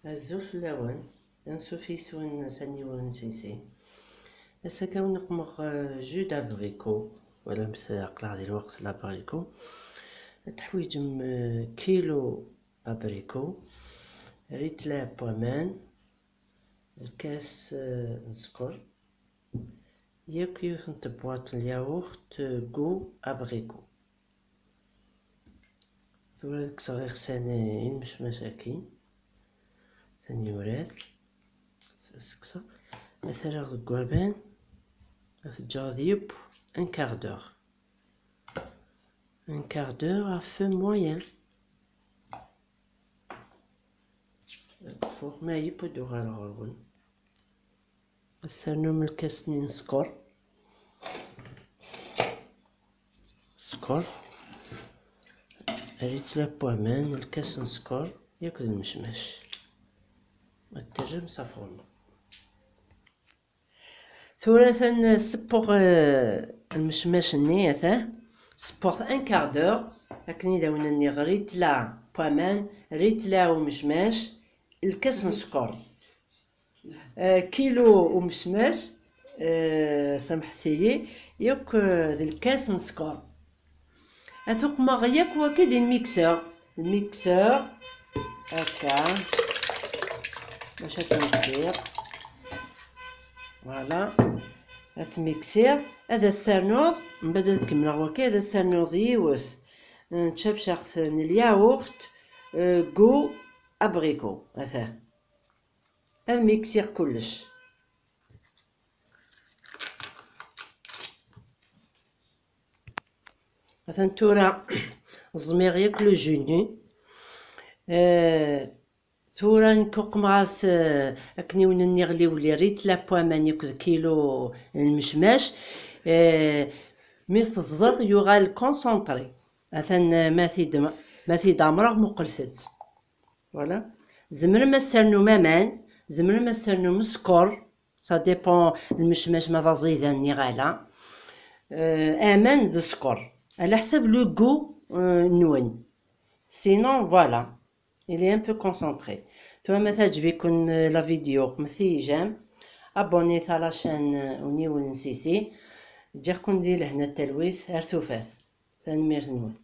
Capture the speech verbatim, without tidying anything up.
Azul fell-awen, ansuf yis-wen s aniwel n Sisi. Ass-agi ad wen-uqmeɣ, euh, jus d'abricot, wala aql-aɣ di lweqt l'abricot. Ad teḥwiǧem, euh, kilo abricot, rritla n waman, lkas, euh, n sskeṛ, yakk yiwet n tebwaṭ n lyawurt, euh, goût abricot. Tura ad kkseɣ iɣsan i lmecmac-agi. Tanyurat. Ad kkseɣ. Ad t-rreɣ deg waman. Ad t-ǧǧeɣ ad yeww un quart d'heure. Un quart d'heure à feu moyen. Four ma yeww ad d-uɣaleɣ ɣer-wen. Ad ternum lkas-nni n sskeṛ. Sskeṛ. Rritla n waman, lkas n sskeṛ, yakk d lmecmac. Ad terrem s afurnu. Tura atan seppuɣ, eh, lmecmac-nni, atan. Seppuɣ-t un quart d'heure, akken i d awen-nniɣ, rritla n waman, rritla umecmac, lkas n sskeṛ. Eh, kilo umecmac, eh, samḥet-iyi, yakk, eh, d lkas n sskeṛ. Ad t-uqmeɣ yakk waki di lmixeur. Lmixeur, akka. Bac ad tmiksiɣ. Voilà. Ad tmiksiɣ. Ad as-ternuḍ, mbaɛd ad kemmleɣ waki, ad as-ternuḍ yiwet n tcabcaɣt n lyawurt, eh, goût abricot. Ata. Ad miksiɣ kullec. Atan tura ẓmiɣ yakk le jus-nni. Eh, tura nekk uqmeɣ-as, eh, akken i wen-nniɣ liwli, rritla n waman akked kilo n lmecmac. Eh, mi teẓḍeɣ yuɣal concentré. Atan, eh, ma t-id-, ma t-id-ɛemreɣ, muqlet-tt. Voilà. Tzemrem ad s-ternum aman, tzemrem ad s-ternum sskeṛ, ça dépend lmecmac ma d aẓidan niɣ ala. Euh, aman d sskeṛ, ɛla ḥsab le goût, euh, nwen. Sinon, voilà, il est un peu concentré. Tura ma teɛǧeb-iken, euh, la vidéo, qmet-iyi j'aime, abonnez-vous à la chaîne, euh, Uniwel n Sisi. Ǧǧiɣ-ken di lehna d talwit, ar tufat. Tanemmirt-nwen.